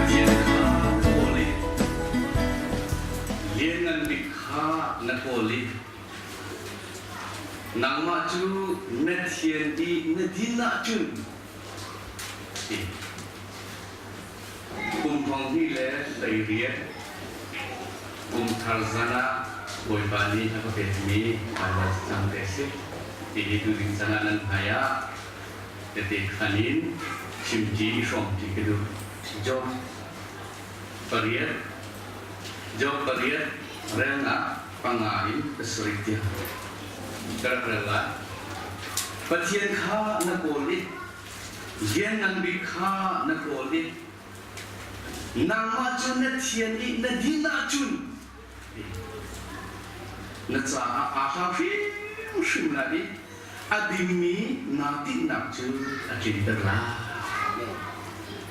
Pathian kha na kawl i Lianngan Bik kha na kawl i nangmah cu na thian i na din ahcun ti. Kum 2018 kum thar zan ah Bawipa nih a ka pekmi Baibal cacang te a si. Hihi tuzing caan ah nan hmai ah tete khan in chimṭi i hrawmṭi ka duh. Job pariat Job pariat relnak panga in pasarih tiang ka rak rel lai. Pathian kha na kawl i Lianngan Bik kha na kawl i nangmah cu na thian i na din ahcun na caah aa hlau hrimhrim lai i a dingmi naa tinhnak cu a tlinter lai.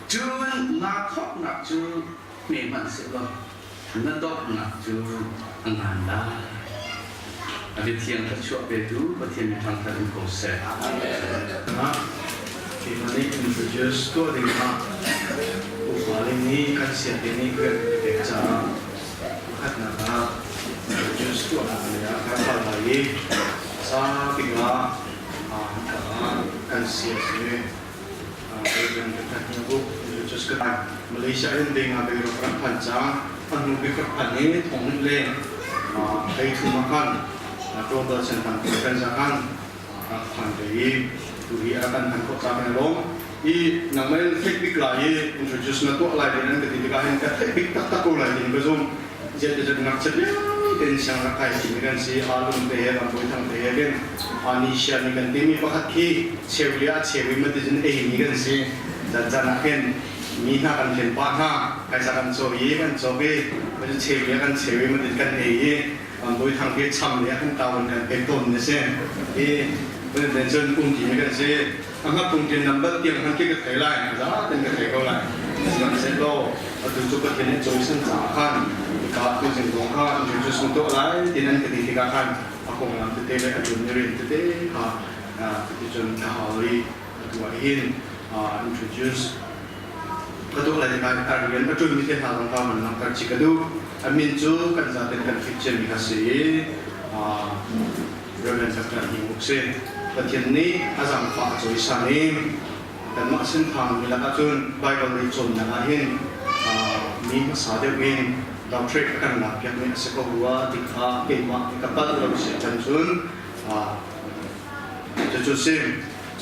Cun naa thawknak cu hme hmanh sehlaw na donghnak cu a ngan lai. A biathiang thluachuah petu Pathian mi thangṭhat in ko seh. Keimah nih introduce tuah ding ah upa nih kan siate nih rian ka pek caah pakhatnak ah introduce tuahnak lei ah kan kal lai i sa bik ah kan sia si Reverend Dr. Hniang introduce ka Malaysia in ding ah Beirut rak phan cang an hnu bik rak phan i thong nih le thei thum ah khan global center conference ah khan rak phan ve i tu hi a kan hman khawh ca kan lawm i nangmah in theih bik lai i introduce na tuah lai din an ka ti tikah hin ka theih bik taktak ko lai din ka zum ziah ngakchia vialte in siang rak kai timi kan si alung te he rambawi thang te he kin Anisha nih kan timi pakhat khi cheu le a cheu i matizin ei mi kan si zan zan ah khin mi hna kan hlen pa hna kaisa kan caw i kan cawk i matu cheu le kan cheu i matin kan ei i rambawi thang khi cham le kan tawon kan pek tawn ni si i cun cun um ti mi kan si a kum tin number tiang han khi ka thei lai za ten ka thei ko lai sihmanhsehlaw atu cu Pathian nih cawisan caah khan ka tu zing zong kha introduce mu tuah lai tin an ka ti tikah khan a konglam tete le a ṭun i rian tete kha cuticun ka hal i atu ah hin introduce ka tuah lai tikah a rian a ṭunmi te hna zong kha van langhter chih ka duh. A min cu kan zaten kan fit ciami kha si i Reverend Dr. Hing Uk si. Pathian nih a zaangfah a cawisan i kanmah sinthang mi lakah cun Bible lei cawnnak ah hin mi hmasa deuh in doctorate a kan lakpiakmi a si ko rua ti kha keimah ka palh lo si ahcun cun cucu si.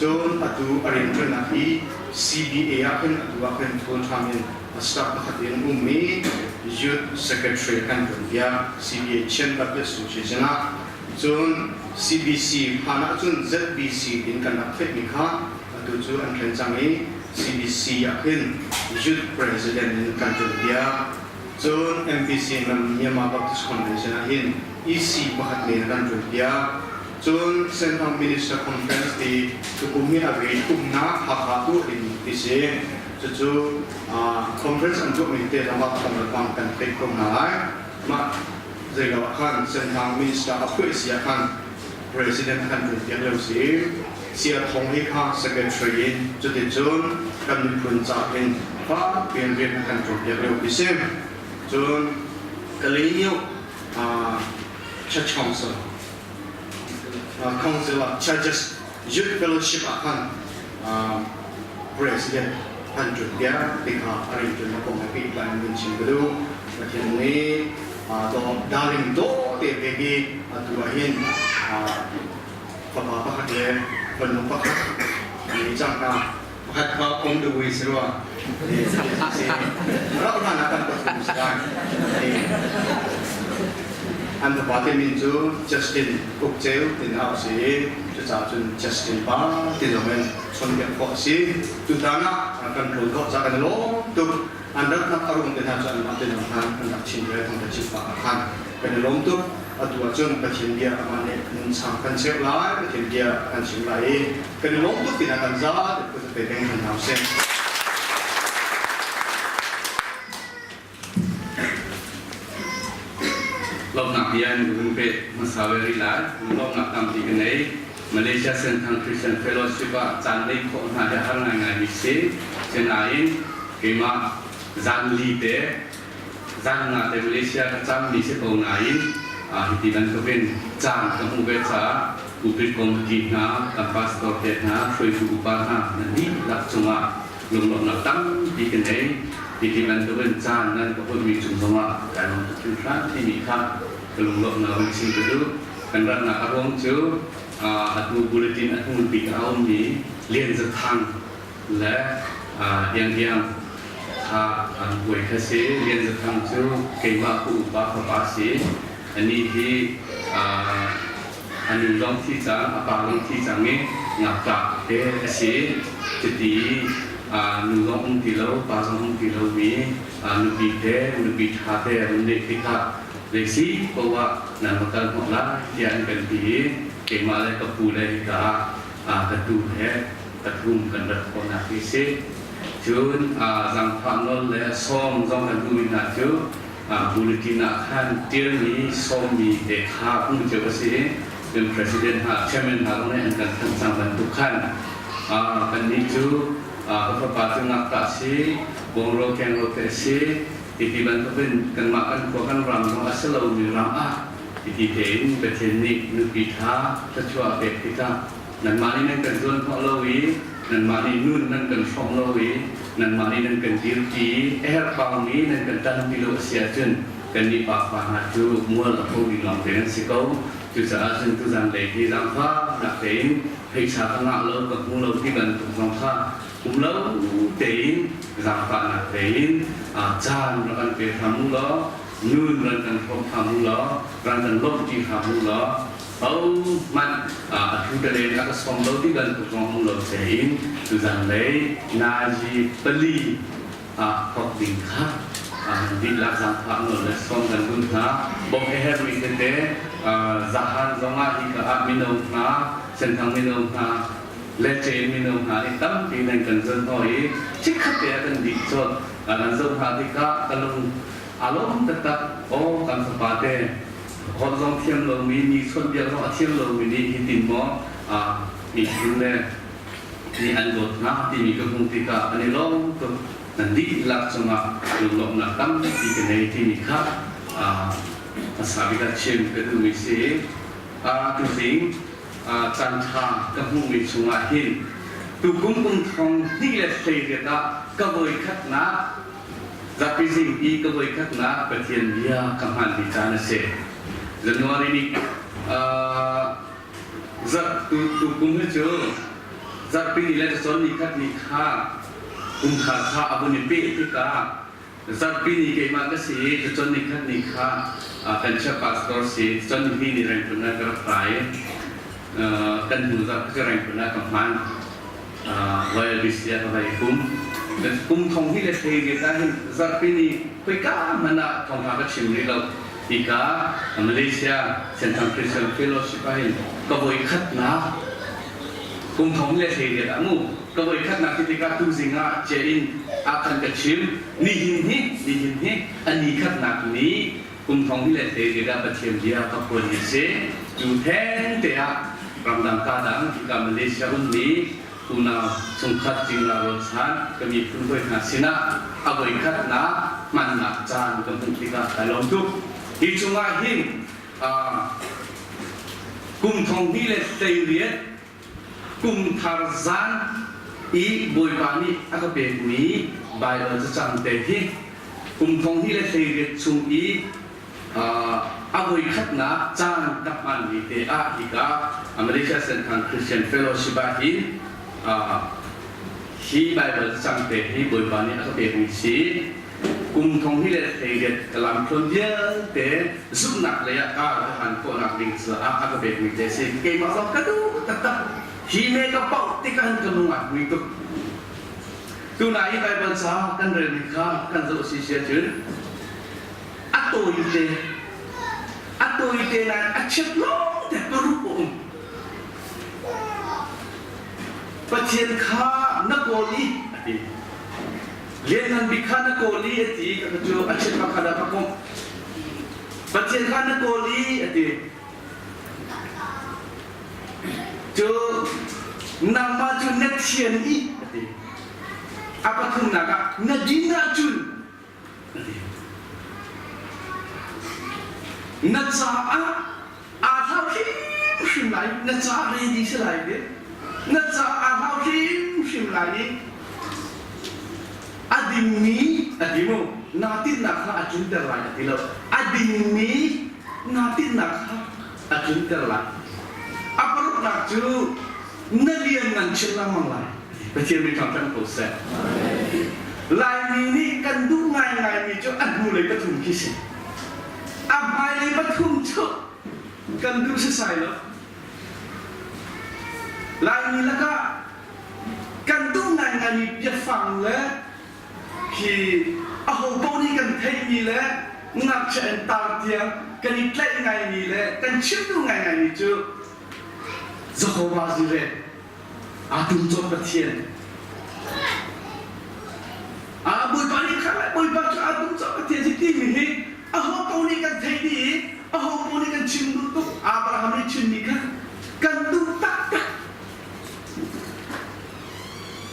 Cun atu a rianṭuannak hi CBA ah khin atu ah khin full time in a staff pakhat in ummi Youth Secretary kan ṭuanpiak CBA Chin Baptist Association ah. Cun CBC hlan ahcun ZBC tiin kan rak theihmi kha atu cu an thlen cang i CBC ah khin Youth President in kan ṭuanpiak. Cun MBC Myanmar Baptist Convention ah hin EC pakhat men kan ṭuanpiak. Cun Central Minister Conference ti tukum hi a rei kumnak Hakha tuah ding ti si. Cucu conference an tuahmi te zong ah kan bang kan theih ko hna lai. Mah zeilo ah khan Central Minister a phuah si ah khan President kan ṭuan piak lio si. Sia Thong hi kha secretary in cuticun kan miphun ca in fak piin rian a kan ṭuan piak lio ti si. Cun Kalay Church Council Council ah Churches Youth Fellowship ah khan President an ṭuan piak ti kha a rianṭuannak kong he pehtlai in vun chim ka duh. Pathian nih darling dawh te pek i atu ah hin fapa pakhat le fanu pakhat an ngei cang hna. Pakhat kha on the way si rua. Rak hlan ah kan pathum si lai. An fapa te min cu Justin Ukceu tin a si i cucaah cun Justin pa ti zong in chawnhbiak khawh a si. Tutan ah kan tlawn khawh caah kan i lawm tuk. An ratnak a ruang te hna cu anmah te zong khan an rak chim ve thawngṭha chim pah ah khan kan i lawm tuk. Atu ahcun Pathian bia amah nih nunchang kan cheuh lai, Pathian bia kan chim lai i kan i lawm tuk tinak kan za ti phun pe peng kan hna usih. Lawmhnak bia in ka vun peh hmasa ve rih lai. Lawmhnak tampi ka nei. Malaysia Senthang Christian Fellowship ah caan neih khawh hna hi a har ngaingaimi si. Sinain keimah zan li te zan nga te Malaysia ka cammi si ko nain hiti bantukin caan ka hmuh ve caah Pulpit committee hna, kan pastor te hna, hruaitu upa hna nan dihlak cungah lunglawmhnak tampi ka nei. Hiti bantukin caan nan ka hunmi cung zongah kai lawm tuk hringhran timi kha ka lunglawmhnak vun chim ka duh. Kan ratnak a ruang cu atu bulletin a hnul bik ah a ummi Lian Za Thang le Iang Iang kha an buai kha si. Lian Za Thang cu keimah ka upa fapa si. Anih hi a nu zong thi cang, a pa zong thi cang i ngakṭah te a si. Cuti nu zong um ti lo, pa zong um ti lomi nupi te, nupi ṭha te a vun neih tikah zeisi paoh ah nan va kal hnawh lai tiah an kan ti i keimah le ka pu le hika ah ka tu he pathum kan rat khawhnak hi si. Cun zaangfah nawl le sawm zong kan duhmi hna cu bulletin ah khan ṭialmi sawmmi te kha hmuh cio a si i kan president hna chairman hna zong nih an kan thanh cang bantuk khan kannih cu ka fapa cu ngakṭah si bawngro kengro te a si titi bantukin kanmah kan khua kan ram zong a si lomi ram ah titi tein Pathian nih nupi ṭha thluachuah a pek tikah nanmah nih nan kan zuan hnawh lo i nanmah nih nun nan kan hrawmh lo i nanmah nih nan kan dirpi i a herhbaumi nan kan ṭanpi lo a si ahcun kannih pafa hna cu mual a pho ding lawngte nan si ko. Cucaah cun tuzan lei hi zaangfahnak tein pheisa ka ngah lo ka hmu lo ti bantuk zong kha um lo tein zaangfahnak tein caan rak kan pe hram u law nun ran kan hrawm hram u law ran kan lawmhṭi hram u law hohmanh a thu talen a ka sawm lo ti bantuk zong um lo tein tuzan lei nazi pali ah thawk ding kha dihlak zaangfah nawl le sawm kan duh hna. Bawmh a herhmi tete zahan zongah hika ah mino hna Senthang mino hna le Chain mino hna nih tampi nan kan zon hnawh i chikkhat te ah kan dih colh. Kan zoh hna tikah ka lung a lawm taktak. Aw kan fapa te holh zong thiam lomi mi chawnhbiak zong a thiam lomi nih hitin maw miphun le nih an dawt hna timi ka hmuh tikah an i lawm tuk. Nan dihlak cungah lunglawmhnak tampi ka nei timi kha hmasa bik ah chim ka duhmi si. Tuzing caanṭha ka hmuhmi chungah hin tukum kum thong hnih le hleiriat ah ka voikhatnak zapi zing i ka voikhatnak Pathian bia ka hmanmi caan a si. January ni zarh tukum hi cu zarhpi ni le cacawn ni khat ni kha kum kha kha a vun i peh tikah Zarhpi ni keimah ka si i tucun nikhat ni kha kan chia pastor si cun hi ni rengpun ah ka rak ra i kan hnu zarh cu rengpun ah ka hman YLBC ah ka vai kum kum thong hi le thei riat ah hin zarhpi ni khoika hmanh ah thawngtha ka chim rih lo hika Malaysia Central Christian Fellowship ah hin ka voi khatnak kum thong le thei riat ah mu ka voi khatnak ti tikah tuzing ah che in ah khan ka chim nihin hi nihin hi a ni khatnak ni kum thong hi le thei riat ah Pathian bia ka phuan ni si cu theng te ah ramdang ka dang hika Malaysia ummi unau chungkhat cingla rualchan ka miphun hawi hna sinah a voi khatnak hmannak caan ka hmuh tikah kai lawm tuk hi chungah hin kum thong hnih le hleiriat kum thar zan i Bawipa nih a ka pekmi Baibal cacang te hi kum thong hnih le 18 chung i a voikhatnak caan ka hmanmi te ah hika Malaysia Senthang Christian Fellowship ah hin hi Baibal cacang te hi Bawipa nih a ka pekmi si. Kum thong hi le hleiriat ka lamtluan vialte zumhnak lei ah kar ka han khawhnak ding caah a ka pekmi te si. Keimah zong ka duh taktak. Hi me ka pauh tikah hin ka lung aa hmui tuk. Tuna i Baibal ca kan relmi kha kan zoh si sia cun a tawi te a tawi te nain a chiat lawng te paruk a um. Pathian kha na kawl i a ti. Lianngan bik kha na kawl i a ti ka cu a chit pakhat ah ka komh. Pathian kha na kawl i a ti. Cu nangmah cu na thian i a ti. A pathumnak ah na din ahcun a ti. Na caah aa hlau hrimhrim lai, na caah ready si lai ti. Na caah aa hlau hrimhrim lai i a dingmi a ti mu naa tinhnak kha a tlunter lai a ti lo. A dingmi naa tinhnak kha a tlunter lai. A paruknak cu na lian ngan chin lengmang lai. Pathian mi thangṭhat ko seh. Laimi nih kan duh ngaingaimi cu a hnulei pathum khi si. A hmailei pathum cu kan duh sisai lo. Laimi lakah kan duh ngaingaimi biafang le khi aho paoh nih kan theihmi le ngakchia in tar tiang kan i tlaih ngaimi le kan chim duh ngaingaimi cu Jehovah Jireh aa tum cawm Pathian. Aa Bawipa nih kha Bawipa cu aa tum cawm Pathian si timi hi aho paoh nih kan theih dih i aho paoh nih kan chim duh tuk Abraham nih chimmi kha kan duh taktak.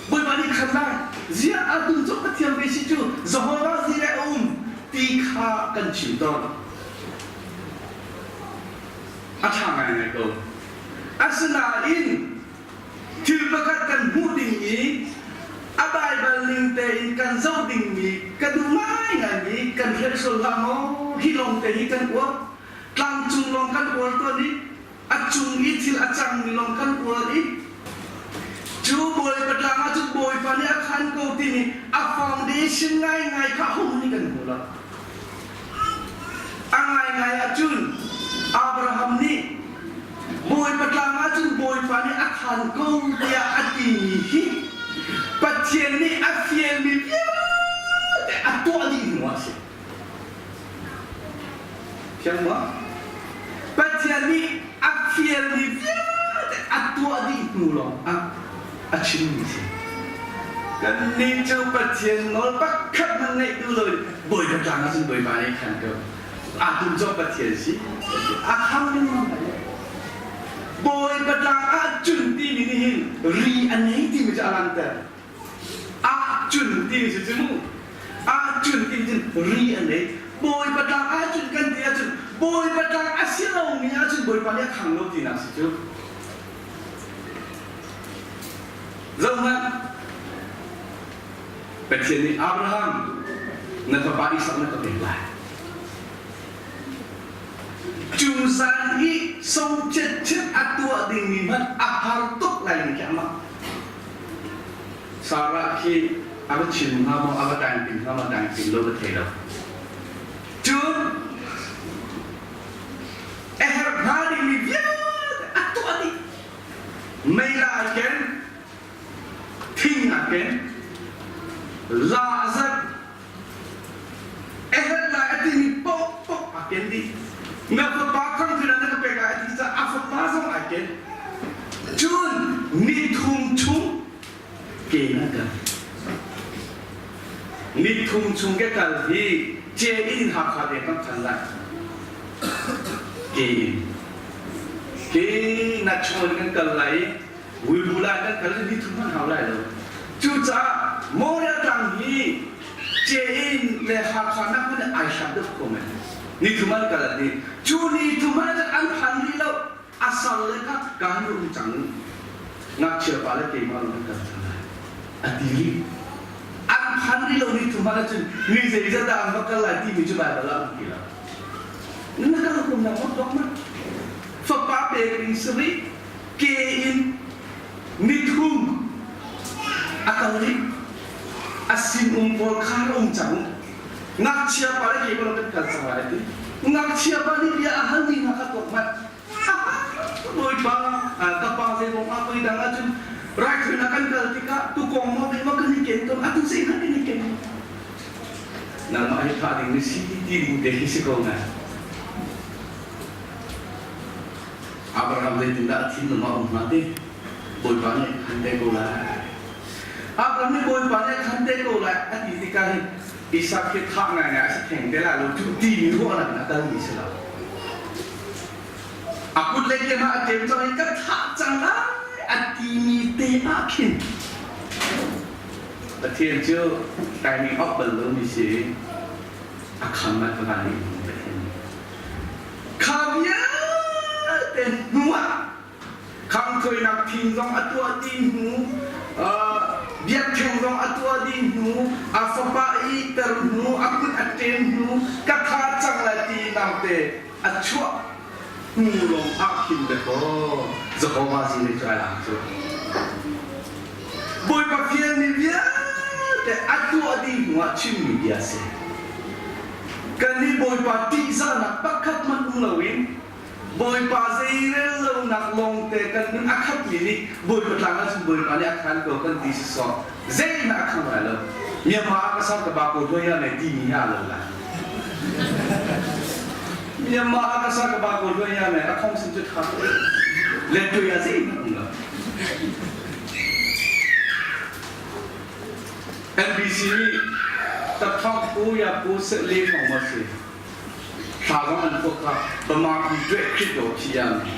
Bawipa nih khan lai ziah aa tum cawm Pathian ve si cu Jehovah Jireh a um ti kha kan chim tawn. A ṭha ngaingai ko. Asinain thil pakhat kan hmuh dingmi a Baibal ning tein kan zoh dingmi ka duh ngaingaimi kan hrelh sual hlah maw? Hi lawng te hi kan uar. Tlangcung lawng kan uar tawn i a cung i thil a cangmi lawng kan uar i cu Bawipa tlang ah cun Bawipa nih a khan ko timi a foundation ngaingai kha hung nih kan hmu lo. A ngaingai ahcun Abraham nih Bawipa tlang ahcun Bawipa nih a khan ko tiah a timi hi Pathian nih a fialmi vialte a tuah dih hnu ah a si. Thiang maw? Pathian nih a fialmi vialte a tuah dih hnu lawng ah a chimmi a si. Kannih cu Pathian nawl pakhat hmanh ngaih duh loin Bawipa tlang ah cun Bawipa nih khan ko aa tum cawk Pathian si a kham lengmang lai. Bawipa tlang ah cun timi nih hin ri a nei timi cu a langhter. Ah cun timi cu cu ah cun timi cun ri a nei. Bawipa tlang ah cun kan ti ahcun Bawipa tlang a si lomi ahcun Bawipa nih a khang lo tinak si cu. Zohhmanh, Pathian nih Abraham, na fapa Isak na ka pek lai. Cu zan i sochet a tuah dingmi hmanh a har tuk lai ni khi amah. Sarah khi a va chim hnga maw, a va dangping hnga maw, dangping lo va thei lo. Cun a herh hnga dingmi vialte a tuah dih. Meila a ken, thing a ken, la a zat, a herh lai a timi paohpaoh a ken dih. Na fapa khangthil ah na ka pek lai a ti caah a fapa zong ai ken. Cun ni thum chung ke in an kal. Ni thum chung ke kal hi ce in Hakha deng kan phan lai. Ke in. Ke na chung in kan kal lai i Vuibu lai kan kal ni thum hmanh hau lai lo. Cucaah Moriah tlang hi ce in le Hakha nak hmanh ai hram deuh ko men. Ni thum an kal an ti. Cu ni thum hmanh an phan rih lo. A sal le kha kaan um cang ngakchia pa le keimah lawng kan kal cang lai a ti rih an phan rih lo ni thum hmanh ahcun ni zeizat dah an va kal lai timi cu Baibal ah um ti lo na kal kum na mot bak ma fapa pek ding si rih ke in ni thum a kal rih a sin um pawl kha um cang ngakchia pa le keimah lawng kan kal cang lai a ti ngakchia pa nih bia a hal mi hna kha tuak hmanh Bawipa ka pa zeibawm ah voi dang ahcun raithawinak kan kal tikah tukawng maw maw kan i ken tawn atu zeihmanh kan i ken nangmah hi thah ding na si ti bu te khi si ko na Abraham zeitindah a thinlung ah um hnga ti Bawipa nih khan te ko lai Abraham nih Bawipa nih khan te ko lai a ti tikah hin. Isak hi thah ngaingai a si theng te lai lo cu timi ruahnak in a kalmi si lo. A kut le ke hmah a ṭem cang i ka thah cang lai a timi te ah khin Pathian cu timing off bal lomi si i a kham ah ka van i Pathian kha vialte hnu ah khangthawinak thing zong a tuah dih hnu biakṭheng zong a tuah dih hnu a fapa i ter hnu a kut a ṭem hnu ka tha cang lai ti naute a chuah hnu lawng ah khin dakaw Jehovah sin cu ai lak cu Bawipa fialmi vialte a tuah dih hnu ah chimmi bia a si. Kannih Bawipa ṭihzahnak pakhat hmanh um loin Bawipa zeirel lonak lawngte kan nun a khatmi nih Bawipa tlang ahcun Bawipa nih a khan ko kan ti sisawh zeihmanh a khang lai lo. Myanmar ah ka sar ka ba ko hluai ya mei timi hi aa lo lai. Myanmar ah ka sar ka ba ko hluai ya mei a khong sin cu tha ko le tuya zeihmanh um lo. NBC nih tathong pu ya pu se le mong ma si. Thla zong an phuak kha Bama pi tueh khit do thi ya mi.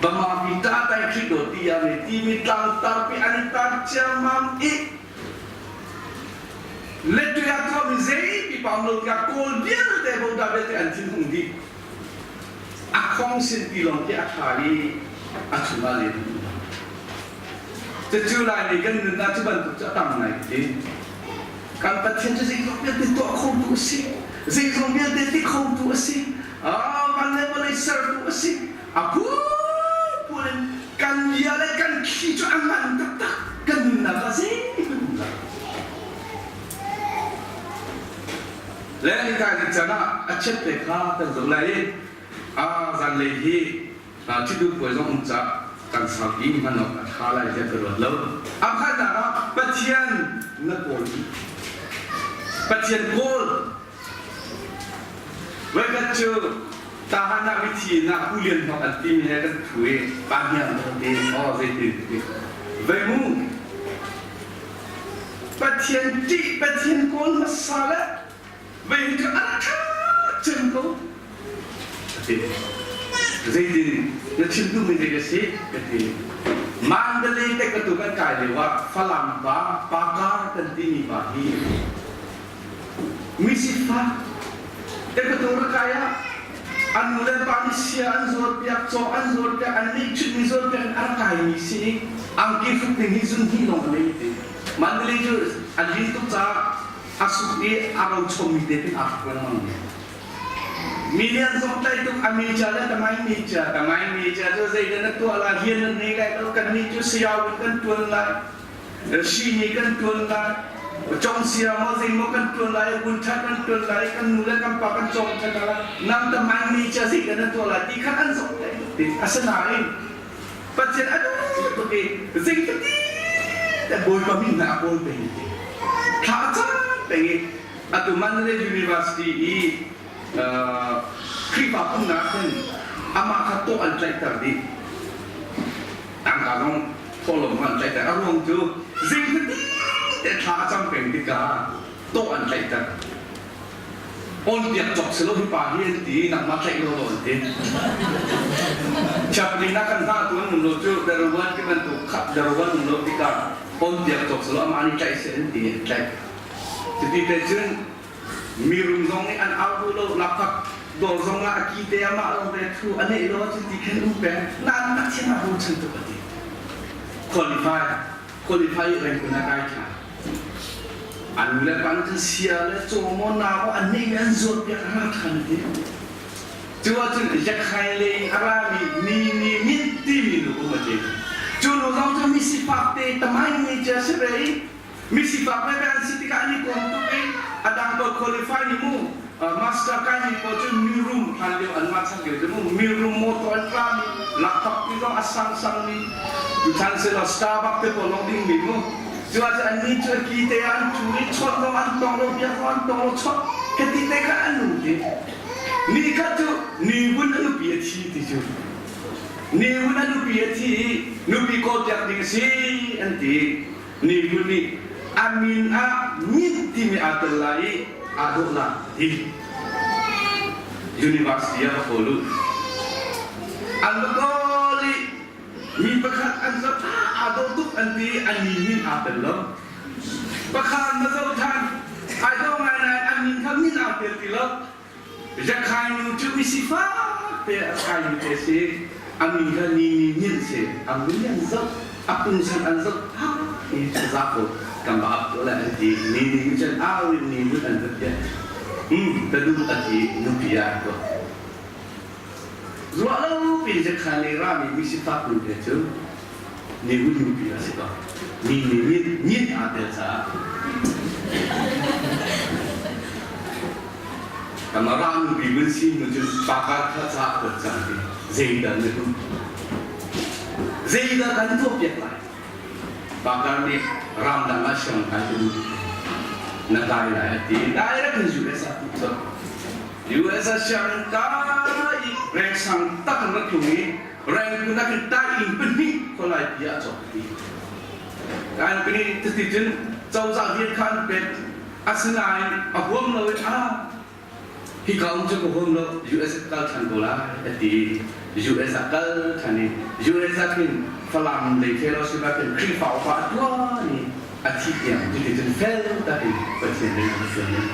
Bama pi ta tai khit do ti ya mi ti mi tlang tar pi an tar chiamam i le tuya tuah mi zei pi pam lo ka kawl vialte bo da vialte an thin hung dih. A khong sin ti long khi a tha i a chungah len. Cucu Laimi kan nunnak cu bantuk cu a tam ngai ka ti. Kan Pathian cu zeizong vialte tuah khotu a si. Zeizong vialte ti khotu a si. Van le vawlei sertu a si. A phunphun in kan bia le kan thli cu a ngan taktak. Kan nunnak ah zeihmanh um lo. Le ni kai ding can ah a chiat te kha kan zoh lai i a zanlei hi Ṭhitu puai zong um cah kan sau i hman awk a ṭha lai tiah ka ruat lo. A khatnak ah Pathian na kawl i Pathian kawl. Voikhat cu tahan ah mithi nak Pu Lian Hnok an timi he kan ṭhu i pa hniang an ti aw zeitin ti vei mu Pathian ṭih Pathian kawl hmasa le Vei hi cu a ṭha cem ko a ti. Zeitin na chim duhmi zei a si ka ti. Mandalay te ka tu kan kai lio ah Falam pa Pakar kan timi pa hi misifak te ka tu ra kai ah an nu le pa nih sia an zuat piak caw an zuat piak an nih chutmi zuat piak in an kaimi si i angki hruk ding hi zun hnih lawng an ei ti. Mandalay cu an lin tuk caah a suk i a rochommi te khin aa hruk lengmang mi. Milian zong tlai tuk a meja le tamai meja tamai meja cu zeidah na tuah lai rian nan nei lai lo kannih cu sayau in kan tuan lai sini kan tuan lai cong sia maw zei maw kan tuan lai vun ṭhat kan tuan lai kan nu le kan pa kan cawm ṭhat lai nang tamai meja zeidah na tuah lai ti khan an zong tlai tuk ti asinain Pathian a duh tuk i zeitati te Bawipa min a kawl peng ti thla a cam peng i atu Mandalay University i Khrihfa pumnak hin amah kha tawh an tlaihter dih tangka zong thawhlawm an tlaihter a ruang cu zeitati te thla a cam peng tikah tawh an tlaihter On piak cawk si lo hi pa hi an ti nangmah tlaih law law an ti. Chaplin ah kan hngah tu an um lo cu daruan ti bantuk kha daruan um lo tikah on piak cawk si lo amah nih tlaih si an ti an tlaih. Cuti te cun mirum zong nih an au duh lo lakphak dawr zong ah a ki te amah lawng te thu a neih lo ahcun ti khin um peng nain Pathian ah bochan tuk a ti. Qualify qualify rengkun a kai ṭhan. An nu le pa nih cun sia le caw maw na maw an neihmi an zuatpiak a ra ṭhan a ti. Cu ahcun Yakhai lei in a rami ni ni min timi nu um a ti. Cu nu zong cu mi sifak te tamai mi cia si ve i mi sifak veve an si tikah an i kawm tuk i a dang pawl qualify nih mu master kai mi pawl cu mirum hlan lio an mah chan lio cu mu mirum motor an rami lakphak ti zong a sangsang mi tuchan selaw Starbucks te pawl lawng ding mi mu cu ahcun annih cu a ki te ah an ṭhu i chawnh zong an tong lo biak zong an tong lo chawnh ka ti te kha an um ti ni khat cu ni vun a nupi a thi ti cu ni vun a nupi a thi i nupi kawl piak ding a si an ti ni vun nih. A min ah Myint timi aa tel lai i aa dawhnak ti. University ah va kawl u. An va kawl i mi pakhat an zoh aa dawh tuk an ti i a ni min aa tel lo. Pakhat na zoh than ai dawh ngai nain a min kha min aa tel ti lo. Zakhai nu cu misifak te a kaimi te si. A min kha ni ni nin si. A min an zoh, a pungsan an zoh ha hi za ko kan ba ap to le an ti. Ni ni cun au in ni vun an vun piah. Hmm, ka duh a ti nupi ah tuah. Ruah lo pin Zakhai le rami misifak nu te cu ni vun nupi a si ko. Ni ni nin nin aa tel caah. Kamara nupi vun si hnu cun pakar kha ca a kuat cang ti zeidah na duh? Zeidah kan tuahpiak lai? Pakar nih ramdang ah siang kai ka duh. Na kai lai a ti. Direct in US ah tuk cang. US ah siang kai i reng sang tak in rak tlung i reng kun ah khin tai inn pahnih khualai pi ah cawk ti. Kan pini ti cun cozah rian kha an pek. Asinain a huam lo i ah hika um cu ka huam lo US ah kal ṭhan ko lai a ti. US ah kal ṭhan i US ah khin Falam lei fellowship ah khin Khrihfa upa a ṭuan i a thi tiang cuticun fel takin Pathian rian a ṭuan i a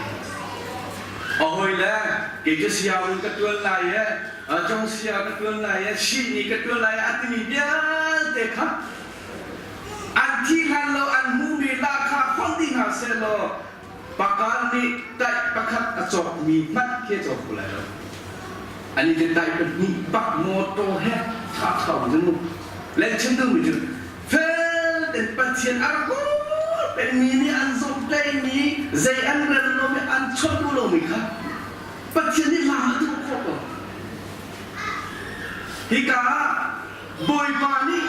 hawile kei cu sianginn ka ṭuan lai e cong sia ka ṭuan lai e sihni ka ṭuan lai e a timi vialte kha An thi hlan lo an hmuhmi lahkhah fonh dih hna sehlaw pakal nih taih pakhat a cawkmi hmanh khi a cawk kho lai lo. An i taih pahnih bak motor he tha thau in mu. Le chim duhmi cu fel ten Pathian a rak pengmi nih an zumh mi zei an rel lomi an chawnh duh lomi kha Pathian nih la a duh khawh ko. Hika ah Bawipa nih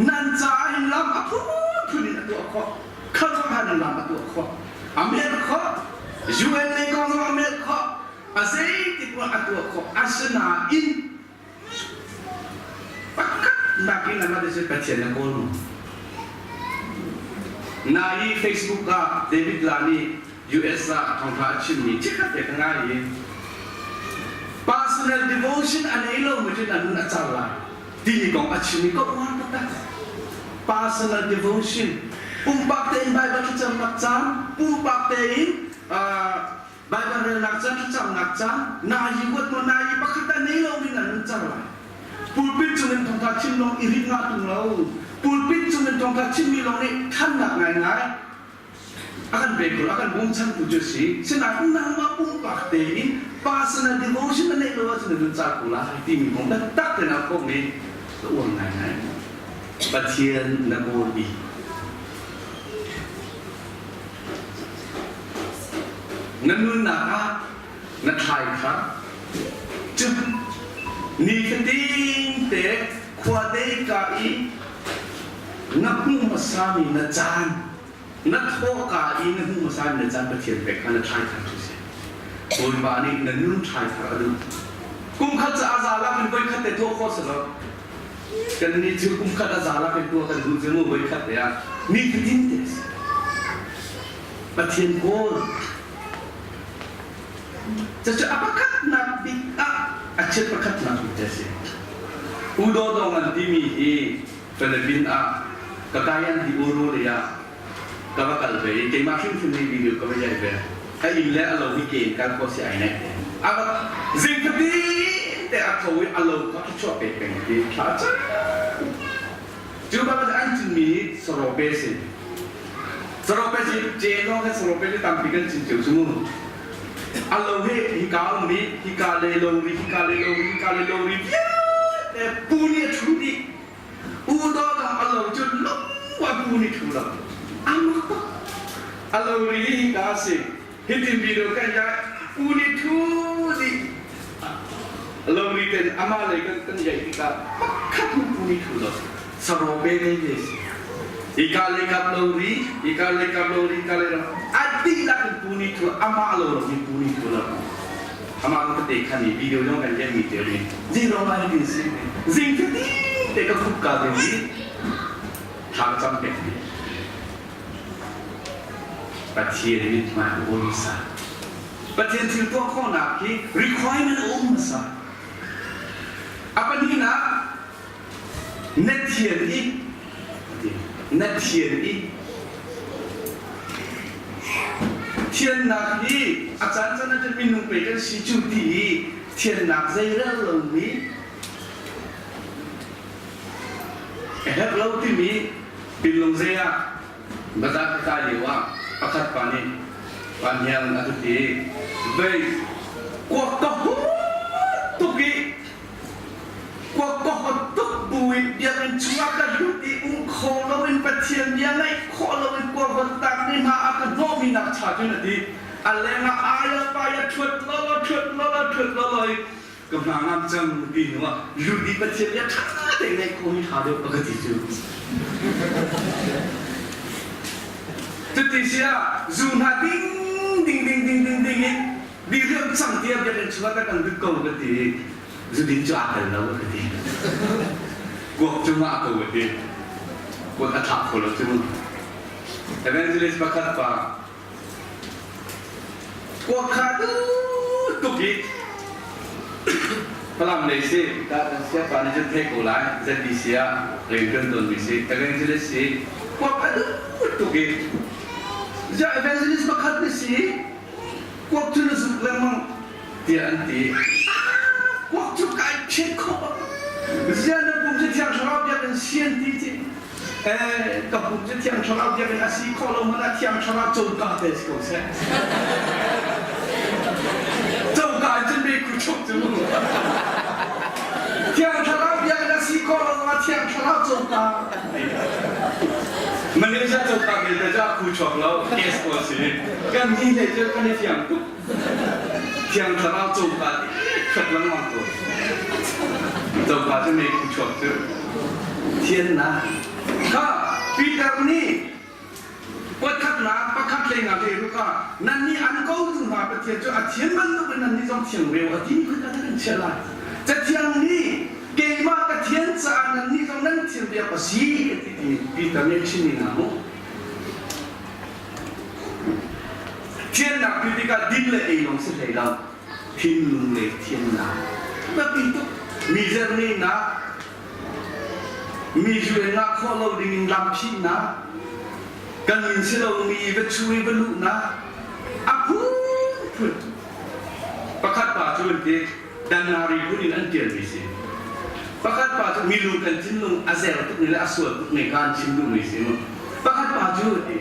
nan caah hin lam a phunphun in a tuah khawh. Kha zong khan lam a tuah khawh. A melh khawh. UN lei kong zong a melh khawh. A zeitik ruah a tuah khawh. Asinain pakhat nakin a mat Pathian na kawl mu. Na i Facebook ah David La nih US ah thawngtha a chimmi chikkhat te ka ngai i personal devotion a nei lo mi cun a nun a car lai timi kong a chim i ka uar taktak. Personal devotion pumpak tein Bible thlacamnak caan pumpak tein Bible relnak caan thlacamnak caan na yi huat maw na yi pakhat a nei lo mi na nun car lai. Pulpit cungin thawngtha chim lawng i rin ngah tung lo. Pulpit cungin thawngtha chimmi lawng nih thannak ngaingai a kan pe ko a kan bawmchantu cu si sinain nangmah pumpak tein personal devotion na neih lo ahcun na nun car ko lai timi kong taktak te na khawm i ka uar ngaingai. Pathian na kawl bik. Na nunnak ah na thlai kha cun nifatin te khua dei ka i na hmuh hmasami na caan na thawhka i na hmuh hmasami na caan Pathian pek kha na thlai thar cu si. Bawipa nih na nun thlai thar a duh. Kum khat ca a za lak in voi khat te tuah khawh si lo. Kan nih cu kum khat a za lak in tuah kan duh cu mu voi khat te ah nifatin te si. Pathian kawl. Cucu a pakhatnak bik ah a chiat pakhatnak bik te si. Udaw dong an timi hi Philippines ah Cagayan de Oro lei ah ka va kal ve i keimah hrimhrim nih video ka va iai ve. A inn le a lo hi ke in kal khawh si ai naih te. A va zing fatin te a tho i a lo kha a chuah pek peng ti thla a cang. Cu bang an cinmi sarope si. Sarope si ce lawng he sarope cu tampi kan cin cio cu mu. A lo hi hika um i hika le lo ri hika le lo ri hika le lo ri vialte pu nih a thu dih. Udaw dang a lo cu lungwa pu nih thu lo. A mak bak. A lo ri hika a si. Hitin video kan ya pu nih thu dih. Lo ri ten amah lei kan kan yaih tikah pakhat hmanh pu nih thu lo. Sarope nei ve si. Hika lei kap lo ri, hika lei kap lo ri, hika lei lo. A dihlak in pu nih thu amah lo lo mi pu nih thu lo. Amah ko te khan i video zong kan lian mi te ri. Zing rong ah hitin si. Zing fatin te ka khup ka te ni. Thla ka cam pek ti. Pathian mithmai a um hmasa. Pathian thil tuah khawhnak hi requirement a um hmasa. A pahnihnak, na thian i na thian i thiannak hi a caan caan ah cun minung pei kan si cu ti i thiannak zeirel lomi a herh lo timi pinlung zei ah bazaar ka kai lio ah pakhat pa nih pa hniang a ka ti vei kuak ka hut tuk i kuak ka hot tuk buin biakinn chungah ka lut i um kho loin Pathian bia ngaih khawh loin kuak hot tak ni hna a ka hnawhmi nak cha cun a ti. A lengah aya paya ṭhuat lolo ṭhuat lolo ṭhuat lolo i ka hna ngam cang ti hnu ah lut i Pathian bia ṭha tein ngaih khawh hi ṭha deuh a ka ti cu. Cuti si ah zu hna ding ding ding ding ding ding in diriam cang tiah biakinn chungah ka kan lut ko ka ti i zudin cu aa tel lo ka ti. Kuak cu ngah ko ka ti. Kuak a thlah kho lo cu. Evangelist pakhat pa kuak kha duh tuk i Falam lei si ta kan siapa nih cun theih ko lai ZBC ah rian kan tuanmi si evangelist si kuak a duh tuk i ziah evangelist pakhat na si kuak cu na zuk lengmang tiah an ti. Kuak cu kai phet khawh. Ziah na pum cu Thiang Thlarau biakinn si an ti ci. Eh, ka pum cu Thiang Thlarau biakinn a si khawh lo hmanh ah Thiang Thlarau coka te si ko seh. Coka in cun meikhu chuk cu. Thiang Thlarau biakinn a si khawh lo ah Thiang Thlarau coka. Malaysia coka belte cu a khu chuak lo, gas ko a si. Kan ni hlei cu kan i fiang tuk. Thiang Thlarau coka ti khat lengmang ko. Coka cu meikhu chuak cu. Thiannak. Kha Peter nih pakhatnak pakhat lei nga ve ruka nannih an kotu hna Pathian cu a thian bantuk in nannih zong thiang ve u a ti kha kan chiah lai. Cathiang nih keimah ka thian caah nannih zong nan thian ve awk a si a ti timi Peter nih a chimmi hna mu. Thiannak ti tikah din le ei lawng si hlei lo. Thinlung le thiannak. Biapi tuk. Mi zernenak, mi zuan ngah khawh lo dingin lam phihnak, kan min si lomi va chu i va luhnak, a phunphun. Pakhat pa cu an ti, Danari phun in an ṭialmi si. Pakhat pa cu milu kan thinlung a zer tuk ni le a sual tuk ni kha an chim duhmi si mu. Pakhat pa cu a ti,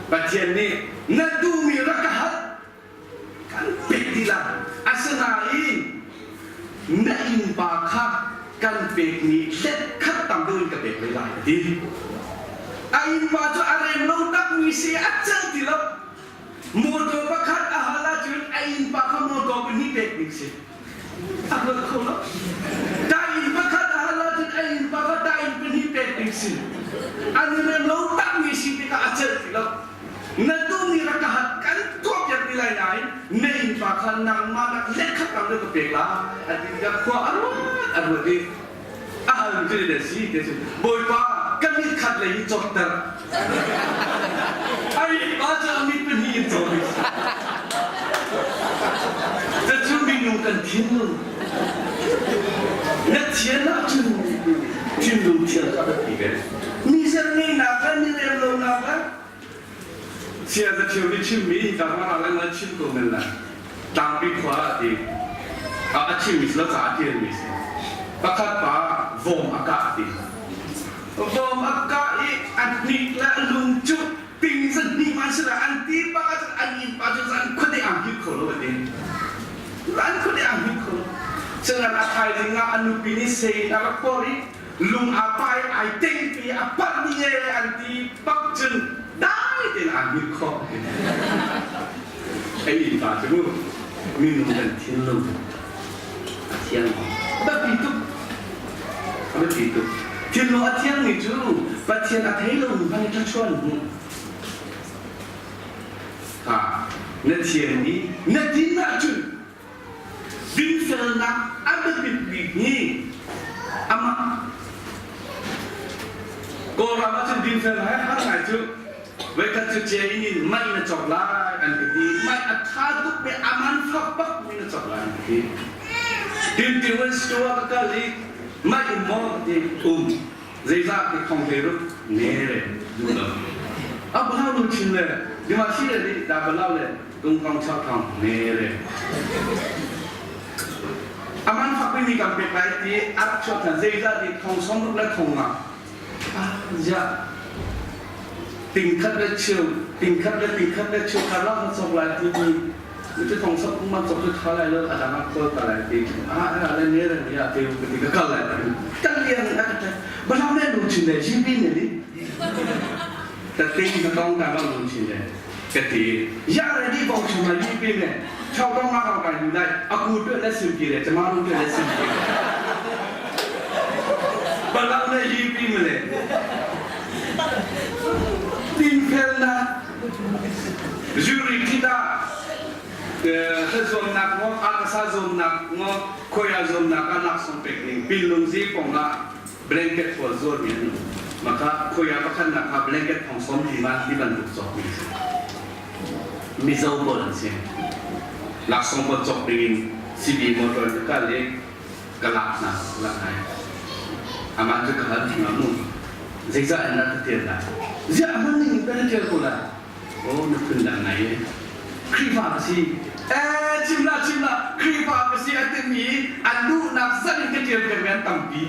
Pathian nih na duhmi rak ka hal, kan pek ti lai. Asinain na innpa kha kan pekmi let khat tam deuh in ka pek ve lai a ti. A innpa cu a rem lo takmi si a celh ti lo. Motor pakhat a hal ahcun a innpa kha motor pahnih pek ding si. A hngalh kho lo. Ta inn pakhat a hal ahcun a innpa kha ta inn pahnih pek ding si. An i rem lo takmi si tikah a celh ti lo. Na duhmi rak ka hal kan tuahpiak ti lai nain na innpa kha nangmah nak lehkhat tam deuh ka pek la a ti tikah khua a ruat a ruat i a hal cu na si ti a si. Bawipa ka mit khat lei hi cawtter. A innpa cu a mit pahnih in caw ding si. Cucu minung kan thinlung. Na thian ahcun thinlung thian kha biapi ve. Mi zerngeinak le mi remlonak le Sia Zathio nih chimmi hika hmang ah le chim ko men lai. Tlangpi khua ah ti a chimmi si lo caah a ṭialmi si. Pakhat pa vom a kah ti. Vom a kah i a hnik le a lung cu ting zahnih man si lai an ti bak ahcun an innpa cu zan khuate ang hngilh kho lo a ti. Zan khuate ang hngilh kho lo. Cunan a thaizing ah a nupi nih sein a rak por i lung aa pai ai tengpi a panh ni e an ti bak cun dai tein aa hngilh khawh. Ei innpa cu mu minung kan thinlung a thiang. Biapi tuk. A biapi tuk. Thinlung a thiangmi cu Pathian a thei lomi hmanh in ṭhachuan hmuh. Ha, na thian i na din ahcun dinfelnak a biapit bik hi amah Kawlram ahcun dinfelnak he har ngai cu. Voikhat cu cia in in mei na cawk lai an ka ti. Mei a tha tuk mi a man fak bak mi na cawk lai an ka ti. Tintiwan store ka kal i mei um maw ka ti um. Zeizah ti thong hlei ruk ne le duh lo. A blau lu chin le dima si le ni da balau le tungkong chak thong ne le. A man fak mi kan pek lai ti a rak chuak than zeizah ti thong som ruk le thong nga. Ah ziah tingkhat le cheu tingkhat le tingkhat le cheu kha lak na cawk lai ti mi cu thong sok man cawk cu tha lai lo a dang ah kawl ta lai ti ah ah le ne le ni ah te ka ti ka kal lai tan lian a ka balam le lu chin le GP ne ni ta ting ka tong ta lo lu chin le ka ti ya re di bong chung la GP ne chau dong ma ka ka yu lai aku tu le sim ki le chama lu tu le sim ki balam le GP me le tin fel na Zurich tikah hlazuamnak ngo akasa zuamnak ngo khoya zuamnak ah laksawng pek ning pinlungzi kong ah blanket pawl zuar mi an um maka khoya pakhatnak kha blanket thong som lima ti bantuk cawk mi si Mizo pawl an si laksawng pawl cawk ding in CB motor ka kal i ka lak hna lak ngai aman cu ka hal thing mu zeizah in dah ka tial lai ziah hman ning in kan tial ko lai oh na phun dang ngai e Khrihfa ka si eh chim la chim la Khrihfa ka si a timi an duhnak zat in ka tial piak mi an tampi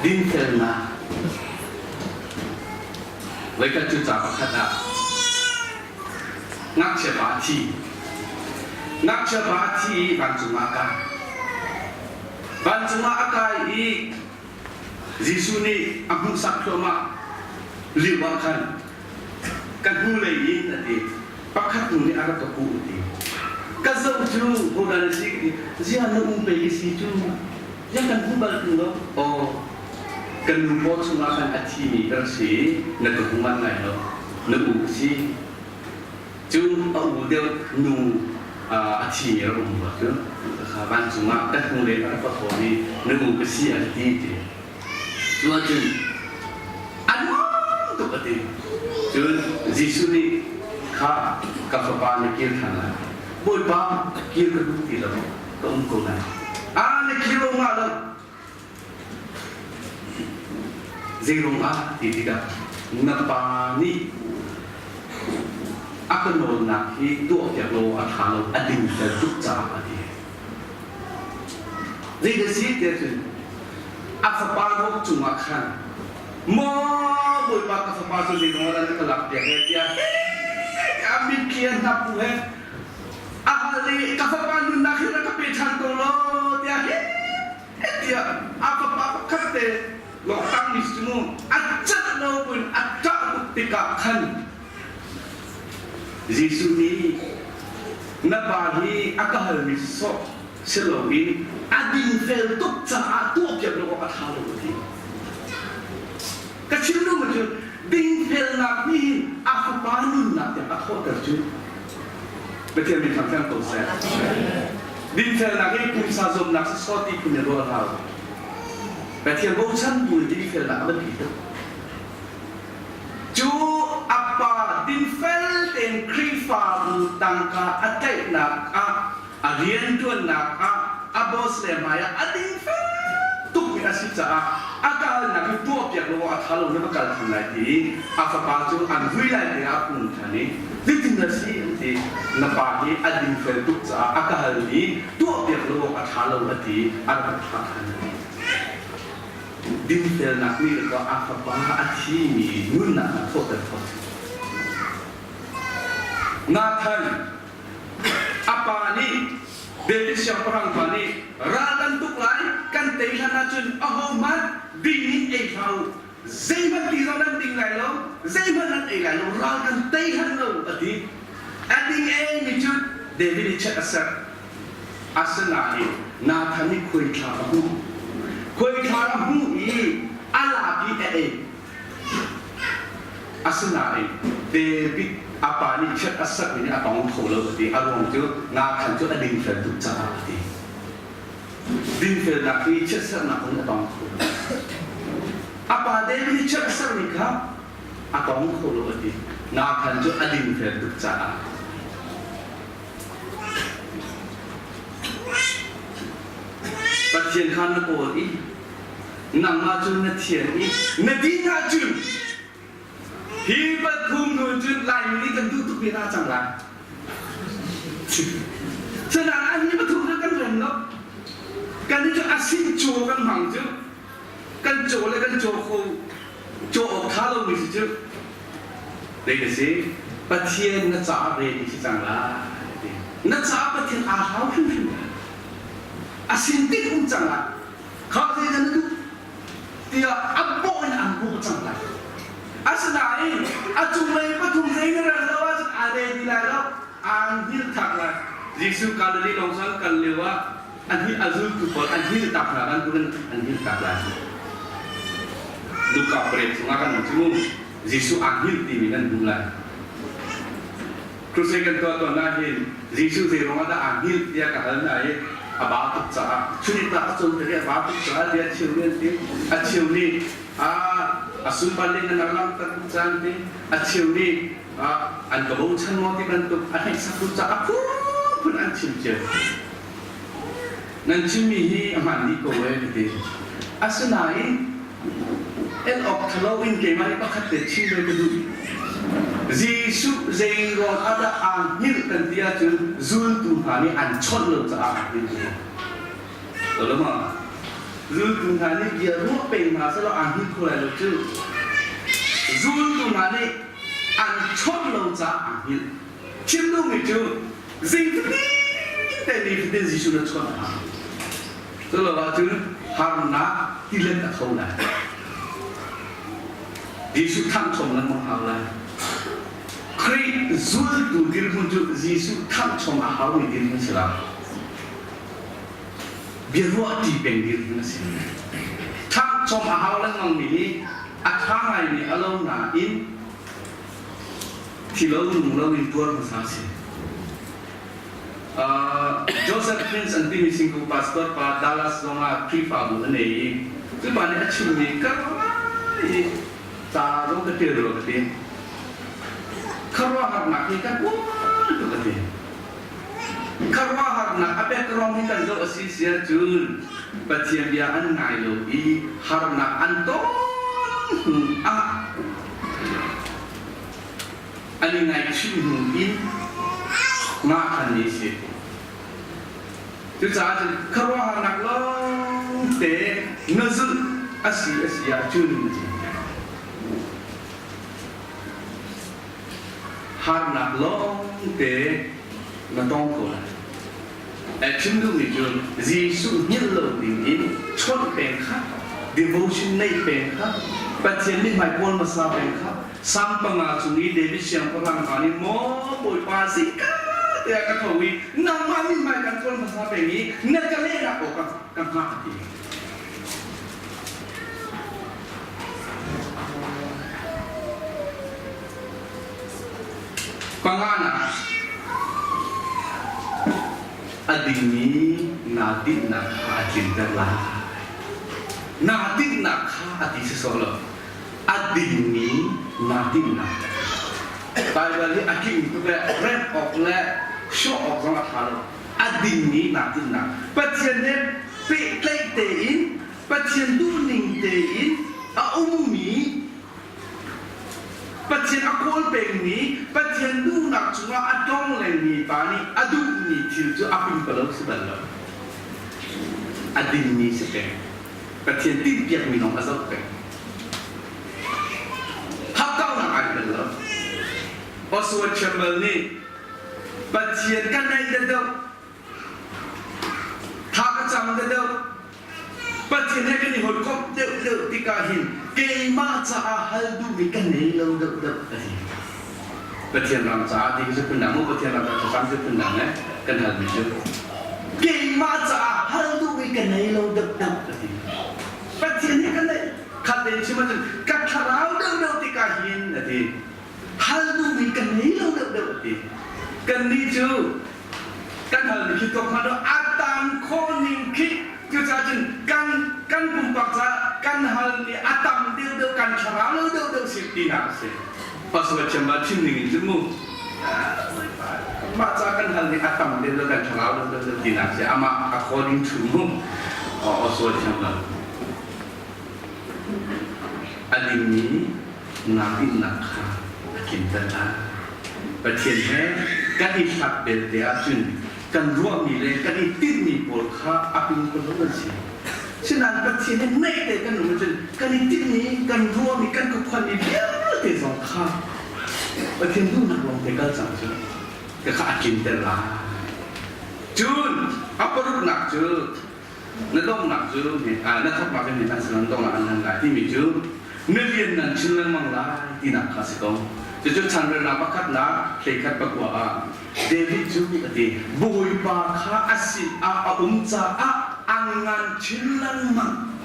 dinfelnak voikhat cu ca pakhat ah Ngakchia pa a thi. Ngakchia pa a thi i vancung ah a kai. Vancung ah a kai i Jesuh nih a hmuhsak thluahmah lio ah khan ka hnulei in a ti. Pakhat nu nih a rak ka kuh a ti. Ka zoh cu hodah na si ka ti. Ziah na um pei ka si cu. Ziah kan hmu bal tung lo. Aw kan nu paw chungah khan a thimi ka rak si i na ka hmu manh lai lo. Na u ka si. Cu a u deuh nu a thimi rak um rua cu kha vancung ah ka hnulei a rak ka hawn i na u ka si a ti ti. Cu ahcun a nuam tuk a ti. Cun Jesuh nih kha ka fapa na kir ṭhan lai. Bawipa kir ka duh ti lo ka um ko lai. Ah na kir lo nga lo. Zeiruang ah ti tikah na pa nih a ka nawlnak hi tuahpiak law a ṭha lo a dingfel tuk caah a ti. Zeidah si tiah cun a fapa ruak cungah khan maw Bawipa ka fapa cu zeiruang ah dah na ka lakpiak he tiah a mitthli a hnap bu he a hal i ka fapa nunnak hi rak ka pe ṭhan ko law tiah hi tiah a fapa pakhat te lawng mi cu mu a cat lo buin a ṭah tuk tikah khan Jesuh nih na pa hi a ka halmi sawh si loin a dinfel tuk caah tuahpiak lo awk a ṭha lo a ti. Ka chim duhmi cu dinfelnak nih hin a fapa nunnak tiang a thawhter cu Pathian min thangthiam ko seh. Dinfelnak hi pumsa zuamnak si sawt ti phun in ruah hlah. Pathian bochan bu in dinfelnak a biapi tuk. Cu a pa dinfel tein Khrihfabu tangka a tlaihnak ah a rianṭuannak ah a boss le hmai ah a dingfel tukmi a si caah a kalnak hi tuahpiak lo a ṭha lo na va kal ṭhan lai ti a fapa cu an vui lai te ah a hung ṭhan i zeitin dah si an ti na pa hi a dingfel tuk caah a ka hal i tuahpiak lo awk a ṭha lo a ti a rak thlah ṭhan a ti dinfelnak nih le a fapa a thimi nunnak a thawhter khawh Nathan A pa nih David siangpahrang pa nih ral kan tuk lai kan tei hlan ahcun ahohmanh ding in ei hlah u zeihmanh ti zong nan ding lai lo zeihmanh nan ei lai lo ral kan tei hlan lo a ti a ding ei mi cu David nih chiat a serh asinain Nathan nih khuaithla a hmuh khuaithla a hmuh i a lak i a ei Asinain David a pa nih chiat a sakmi nih a tong kho lo a ti. A ruang cu Nathan cu a dingfel tuk caah a ti. Dinfelnak hi chiatserhnak in a tong kho lo. A pa David nih chiat a sermi kha a tong kho lo a ti. Nathan cu a dingfel tuk caah Pathian kha na kawl i nangmah cu na thian i na din ahcun hi pathum hnu cun Laimi nih kan duh tuk ve hna cang lai. Cunain an hi pathum cu kan rem lo. Kan cu a sin caw kan hmang cu kan caw le kan caw kho caw awk tha lomi si cu dei na si Pathian na caah re si cang lai na caah Pathian aa hlau hrimhrim lai a sin tik um cang lai kha zei na duh tiah a bawh in an bawh cang lai asinain a cunglei pathum zei na rel lo ahcun aa re ti lai lo aan hngilh thak lai Jesuh Galilee lawng sang kal lio ah an hi a zultu pawl an hngilh tak hna bantukin an hngilh tak lai Luka pariat chungah kan hmuh cu Jesuh aa hngilh timi kan hmuh lai Crusade kan tuah tawn ah hin Jesuh zei ruangah dah aa hngilh tiah ka hal hna i a ba tuk caah chunita a cawn i a ba tuk caah tiah cheu nih an ti a cheu nih a a sunparning an rak langhter tuk caan ti a cheu nih an ka bochan maw ti bantuk a hneksak tuk caah a phunphun an chim cio nan chimmi hi a hmaan dih ko ee ka ti asinain el awk ṭhalo in keimah nih pakhat te chim ve ka duh Jesuh zei ruang ah dah aa hngilh kan ti ahcun zultu hna nih an chawnh lo caah aa hngilh ve. ma? Zultu hna nih bia ruah peng hna selaw aa hngilh kho lai lo cu. Zultu hna nih an chawnh lo caah aa hngilh. Chim duhmi cu zingfatin te nifatin Jesuh na chawnh a hau. Cu lo ahcun harnak tilet a tho lai. Jesuh thangchom lengmang hau lai. Khrih zultu dirhmun cu Jesuh thangchom a haumi dirhmun si lo. Biaruah ṭi peng dirhmun a si. Thangchom a hau lengmangmi hi a ṭha ngaimi a lo nain thi lo nung lo in tuar hmasa a si. Joseph Prince an timi singku pastor pa Dallas zongah Khrihfabu a nei i cu pa nih a chimmi ka i ca zong ka ṭial rua ka ti. Khuaruahharnak hi kan uar tuk ka ti. Khuaruahharnak a background hi kan zoh a si si ahcun Pathian bia an ngai lo i harnak an ton hnu ah an i ngaihchih hnu in nga khan ni a si. Cucaah cun khuaruahharnak lawngte na zulh a si a si ahcun harnak lawngte na tong ko lai. Chim duhmi cu Jesuh hngilh lo ding in chawnh peng kha, devotion neih peng kha, Pathian mithmai kawl hmasa peng kha, Salm 5 chung i David siangpahrang hna nih maw Bawipa zingka te ah ka tho i nangmah mithmai kan kawl hmasa peng i na ka lehnak awk ka hngah a ti. Panganak a dingmi naa tinhnak kha a tlinter lai. Naa tinhnak kha a ti sawsawh lo. A dingmi naa tinhnak. Baibal hi a tling tuk le remh awk le hrawh awk zong a ṭha lo. A dingmi naa tinhnak. Pathian he pehtlaih tein, Pathian duhning tein a ummi Pathian a kawl pengmi, Pathian duhnak cungah a tong lengmi pa nih a duhmi thil cu a pimpalo si bal lo. A dingmi si peng. Pathian tinhpiakmi lawng a zoh peng. Hakkaunak ai bal lo. Oswald Chambers nih Pathian ka naih deuh Tha ka cam deuh. Pathian he kan i hawikomh deuhdeuh tikah hin keimah caah hal duhmi ka nei lo deuhdeuh a ti. Pathian ram caah ti cu phundang mu Pathian ram caah thlacam cu phundang eh kan halmi cu keimah caah hal duhmi ka nei lo deuhdeuh a ti. Pathian he kan neih khat tein chim ahcun ka thlarau deuhdeuh tikah hin a ti. Hal duhmi ka nei lo deuhdeuh a ti. Kannih cu kan halmi khi tuak hmanh a tan khawh ning khi Cucaah cun kan kan pumpak caah kan hal mi a tam deuhdeuh kan thlarau lo deuhdeuh si tinak a si. Pastor thiam ba chim ning in cu mu. Mah ca kan hal ning a tam deuhdeuh kan thlarau lo deuhdeuh tinak si. Amah according to mu. Oswald thiam ba. A dingmi natinnak kha a tlinter lai. Pathian he kan i hlat belte ahcun kan ruahmi le kan i tinhmi pawl kha a pingpalo an si. Sinain Pathian he naih te kan um ahcun kan i tinhmi, kan ruahmi, kan khuakhuanmi vialte zong kha Pathian duhnak lawng te kal cang cu ka kha a tlinter lai. Cun a paruknak cu na donghnak cu na thawknak in nan sin donghnak an hlan lai timi cu na rian nan chim lengmang lai tinak kha si ko. Cucu chanrelnak pakhatnak hleikhat pakua ah David cu a ti Bawipa kha a sin ah a um caah a ngan chin lengmang.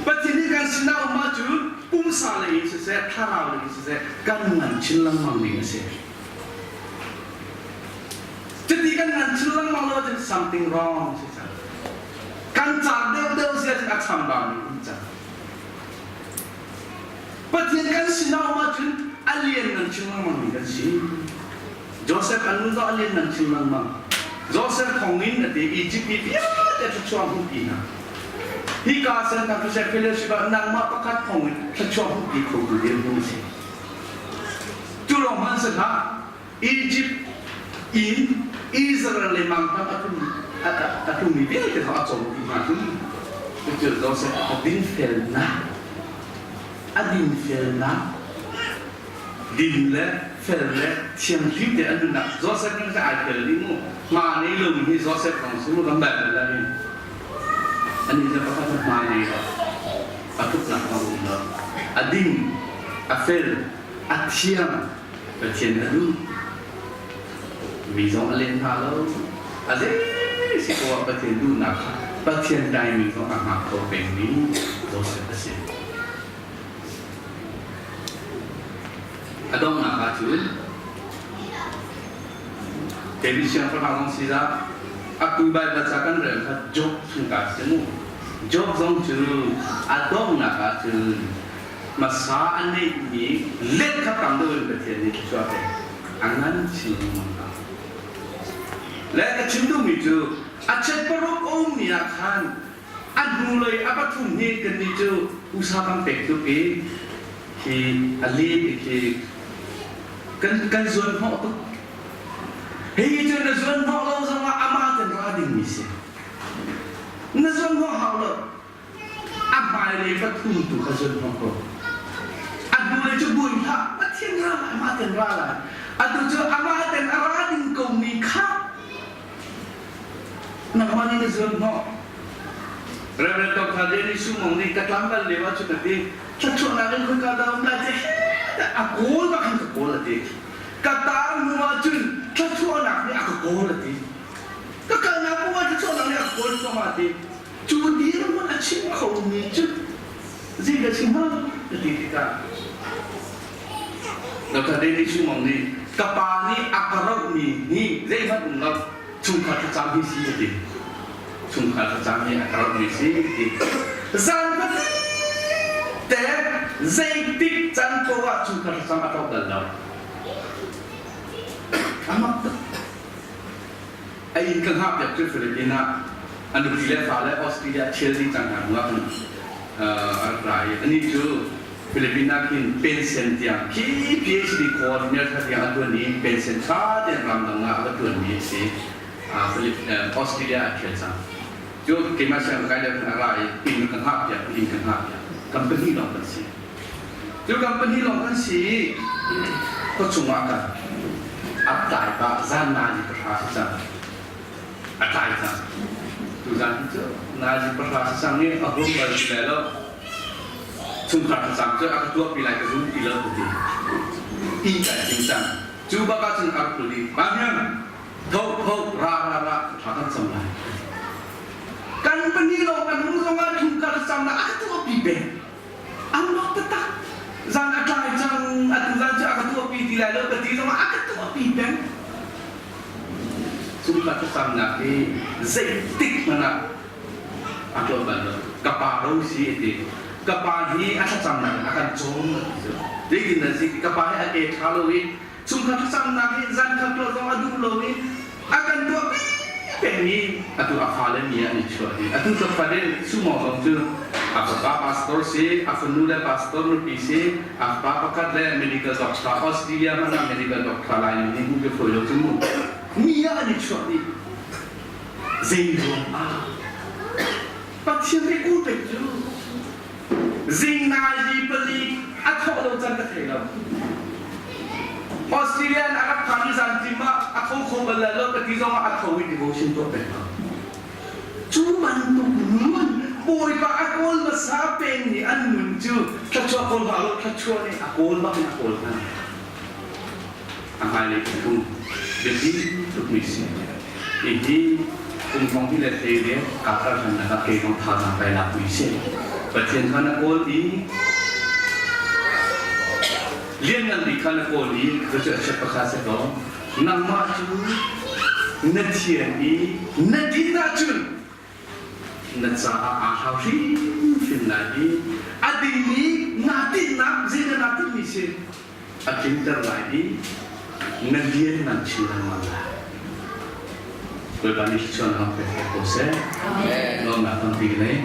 Pathian nih kan sinah um ahcun pumsa lei in siseh thlarau lei in siseh kan ngan chin lengmang ding a si. Cuti kan ngan chin lengmang lo ahcun something wrong si cang. Kan car deuhdeuh si ahcun a chambau mi um cang. Pathian kan sinah um ahcun a lian ngan chin lengmang mi kan si. Joseph an nu zong a lian ngan chin lengmang. Joseph thong in a ti Egypt mi vialte thluachuah hmuhpi hna. Hika Santa Cruz Fellowship ah nangmah pakhat thong in thluachuah hmuhpi khotu dirhmun si. Cu lawng hmanh si hlah, Egypt in Israel le mangtam a tlungmi vialte kha a cawm dih hna cu cucu Joseph a dinfelnak a dinfelnak din le fel le thianghlim te an nunnak Joseph nih ai fel dih mu hma nei lomi hi Joseph kong si mu kan Bible la hin ani cu pakhat hma nei lo a tluknak kong um lo a ding a fel a thiang Pathian a duh. Mi zong a len hna lo. A zei si ko ah Pathian duhnak kha Pathian timing zong a hngak kho pengmi Joseph a si. A donghnak ah cun David siangpahrang zong si dah atu Baibal ca kan rel kha Job chung ka si mu. Job zong cu a donghnak ah cun hmasa a neihmi let kha tam deuh in Pathian nih thluachuah a pek. A ngan chin lengmang hna. Le ka chim duhmi cu a chet paruk a ummi ah khan a hnulei a pathum hi kannih cu usa kan pek tuk i khi a lim i khi kan kan zuan hnawh tuk. Hi cu na zuan hnawh lo zongah amah ten ra dingmi si. Na zuan hnawh hau lo. A hmailei pathum tu kha zun hmang ko. A hnulei cu buai hlah, Pathian ra lai, amah ten ra lai. Atu cu amah ten a ra ding komi kha nangmah nih na zuan hnawh. Reverend Dr. Danny Sumong nih ka tlangval lio ah cun a ti, thluachuahnak in khoika dah um lai ti a kawl bak in ka kawl a ti. Ka tar hnu ah cun thluachuahnak nih a ka kawl a ti. Ka kalnak paoh ah thluachuahnak nih a ka kawl thluahmah a ti. Cu dirhmun a chim khomi cu zei ka chim hnga ka ti tikah Dr. David Sumong nih ka pa nih a ka rohmi hi zeihmanh um lo chungkhar thlacam hi si a ti. Chungkhar thlacam hi a ka rohmi si a ti. Zan te zeitik can ko ah chungkhar thlacam a tlok bal lo. Amak tuk. A inn ka hngah piak cu Philippines ah a nupi le fale Australia thial ding cang hna hnu ah khan a rak ra i anih cu Philippines ah khin pension tiang khi PhD coordinator tiang a tuan i pension tha tein ramdang ah a va tuanmi a si. Australia a thial cang. Cu keimah siang kai lio khan a ra i inn ka hngah piak inn ka hngah piak company lawng kan si. Cu company lawng kan si i khuachung ah kan a tlai pah zan nazi pahra si cang. A tlai cang. Tu zan cu nazi pahra si cang i a hum bal ti lai lo. Chungkhar thlacam cu a ka tuah pi lai ka zum ti lo ka ti. I kai ting cang. Cu bak ah cun a rak tul i, Mamiang, tho tho ra ra ra thla kan cam lai. Kan pahnih lawng kan hung zong ah chungkhar thlacam na a ka tuah pi peng. An mak taktak. Zan a tlai cang, atu zan cu a ka tuahpi ti lai lo ka ti zongah a ka tuahpi peng. Chungkhar thlacamnak hi zeitik hmanh ah A tlawm bal lo. Ka pa ro si a ti. Ka pa hi a thlacamnak in a kan cawm a ti cu. Zeitin dah si? Ka pa hi a ke ṭha lo i chungkhar thlacamnak hi zan khat tuah zong a duh lo i a kan tuah peng i atu a fale mi ah an i chuah dih. Atu cu fale sumo zong cu a fapa pastor si, a fanu le pastor nupi si, a fapa pakhat le medical doctor Australia hmanh ah medical doctor lai mi nih hmuh ke fawi lo cu mu. Mi ah an i chuah dih. Zei ruang ah? Pathian he ku pek cu zing nai pali a thawh lo can ka thei lo. Australia in a rak phan i zan tim ah a tho kho bal lo ka ti zong ah a tho i devotion tuah peng ko. Cu bantuk nun Bawipa a kawl hmasa peng nih an nun cu thluachuah kawl hlah lo thluachuah nih a kawl bak in a kawl hna. A hmailei kum biapi tukmi si. Hihi kum thong hi le hlei le kaa karhlannak ah kei zong thazaang kai lakmi si. Pathian kha na kawl i lianngan bik kha na kawl i cucu a chiat pakhat si ko. Nangmah cu na thian i na din ahcun na caah aa hlau hrimhrim lai i a dingmi naa tinhnak zeidah naa tinhmi si a tlinter lai i na lian ngan chin lengmang lai. Bawipa nih thluachuah na pek ko seh. Lawmnak tampi ka nei.